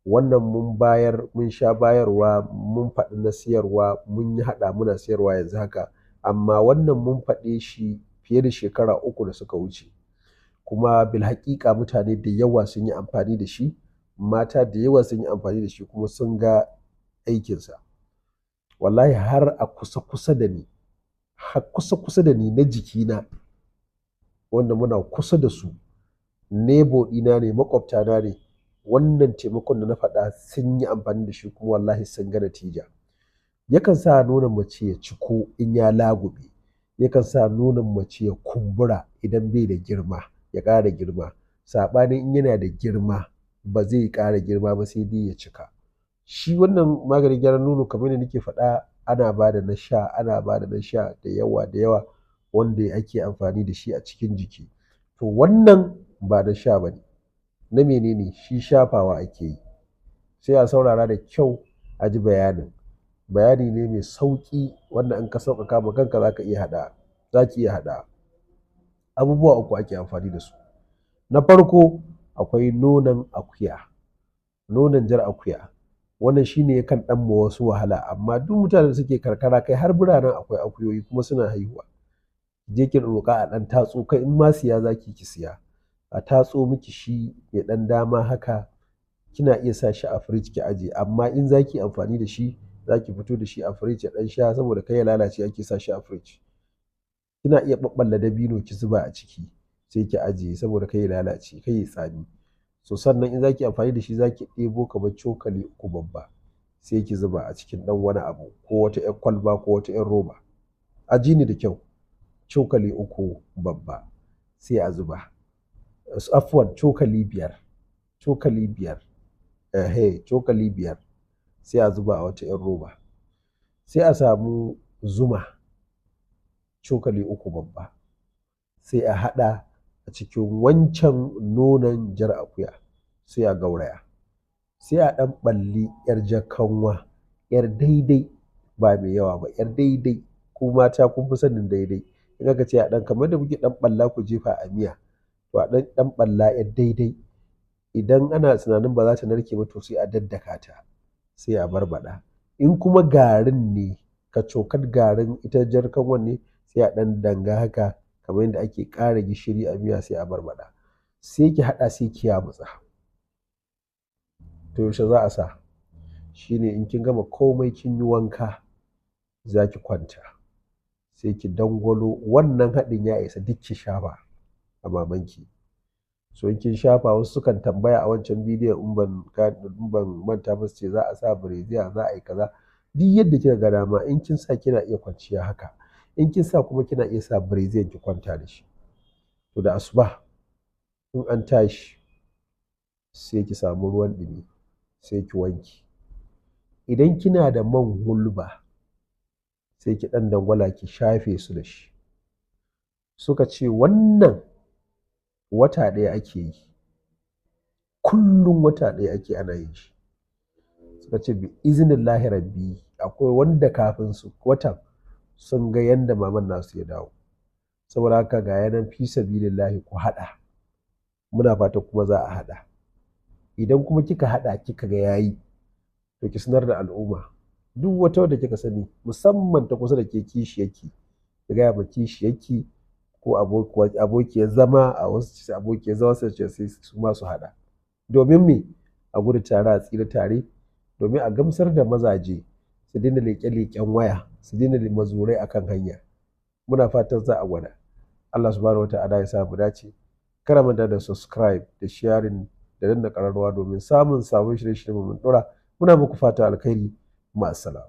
Wannan mun bayar, mun sha bayarwa, mun faɗi na siyarwa, mun yi haɗa muna siyarwa yanzu haka. Amma wannan mun faɗe shi fiye da shekara 3 da suka wuce. Kuma bilhaƙiƙa mutane da yawa sun yi amfani da shi, mata da yawa sun yi amfani da shi kuma sun ga aikinsa. Wallahi har a kusa-kusa da ni, har kusa-kusa da ni na jikina wanda muna kusa da su, neighbor ɗina ne, maƙwabtana ne, wannan taimakon da na faɗa sun yi amfani da shi kuma wallahi sun ga natija. Yakan sa nonon mace ya ciko in ya lagube, yakan sa nonon mace ya kumbura idan bai da girma, ya ƙara girma. Saɓanin in yana da girma ba zai ƙara girma ba sai dai ya cika. Shi wannan maganin gyaran nono kamar yadda nake faɗa ana ba da na sha, ana ba da na sha da yawa da yawa wanda ake amfani da shi a cikin jiki. To wannan ba na sha ba ne, na mene ne? Shi shafawa ake yi. Sai a saurara da kyau a ji bayanin. Bayani ne mai sauƙi wanda in ka sauƙaƙa ma kanka za ka iya haɗa, za ki iya haɗa. Abubuwa 3 ake amfani da su. Na farko akwai nonon akuya, nonon jar akuya. Wannan shi ne yakan ɗan ma wasu wahala amma duk mutanen da suke karkara kai har biranen akwai akuyoyi kuma suna haihuwa. Je ki roƙa a ɗan tatso kai in ma siya za ki ki siya. A tatso miki shi mai ɗan dama haka kina iya sa shi a firij ki ajiye amma in za ki yi amfani da shi za ki fito da shi a firij ya ɗan sha saboda kar ya lalace ake sa shi a firij. Kina iya ɓaɓɓalla dabino ki zuba a ciki sai ki ajiye saboda kar ya lalace, kar ya tsami. So sannan in za ki yi amfani da shi za ki ɗebo kamar cokali 3 babba sai ki zuba a cikin ɗan wani abu ko wata 'yar kwalba ko wata 'yar roba. A ji ni da kyau, cokali 3 babba sai a zuba. Afuwan cokali 5, cokali 5, cokali 5 sai a zuba a wata 'yar roba. Sai a samu zuma cokali 3 babba sai a haɗa a cikin wancan nonon jar akuya sai a gauraya. Sai a ɗan ɓalli 'yar jar kanwa, 'yar daidai ba mai yawa ba, 'yar daidai. Ku mata kun fi sanin daidai. In aka ce a ɗan kamar da kuke ɗan ɓalla ku jefa a miya, to a ɗan ɗan ɓalla 'yar daidai. Idan ana tunanin ba za ta narke ba to sai a daddaka ta sai a barbaɗa. In kuma garin ne, kacokan garin ita jar kanwan ne sai a ɗan danga haka kamar yadda ake ƙara gishiri a miya sai a barbaɗa. Sai ki haɗa sai ki yamutsa. To yaushe za a sa? Shi ne in kin gama komai kin yi wanka za ki kwanta. Sai ki dangwalo wannan haɗin ya isa duk ki shafa a mamanki. So in kin shafa wasu sukan tambaya a wancan bidiyon in ban manta ba su ce za a sa brazier za a yi kaza. Duk yadda kika ga dama in kin sa kina iya kwanciya haka. In kin sa kuma kina iya sa brazier ki kwanta da shi. To da asuba in an tashi sai ki samu ruwan ɗumi sai ki wanke. Idan kina da man hulba sai ki ɗan dangwala ki shafe su da shi. Suka ce wannan wata ɗaya ake yi. Kullum wata ɗaya ake ana yin shi. Suka ce bi iznillahi rabbi akwai wanda kafin su watan sun ga yanda maman nasu ya dawo. Saboda haka ga yanan fi sabilillahi ku haɗa. Muna fatan kuma za a haɗa. Idan kuma kika haɗa kika ga yayi to ki sanar da al'umma. Duk wata wadda kika sani musamman ta kusa da ke kishiyarki, ki gaya ma kishiyarki ko abokiyar zama a wasu abokiyar zama su ce sai su ma su haɗa. Domin me? A gudu tare a tsira tare domin a gamsar da mazaje su daina leƙe-leƙen waya, su daina mazurai a kan hanya. Muna fatan za a gwada. Allah subhanahu wa ta'ala ya sa mu dace. Kar a manta da subscribe da sharing da danna ƙararrawa domin samun sabon shirye-shiryen mu mun ɗora. Muna muku fatan alkhairi. Ma'assalam.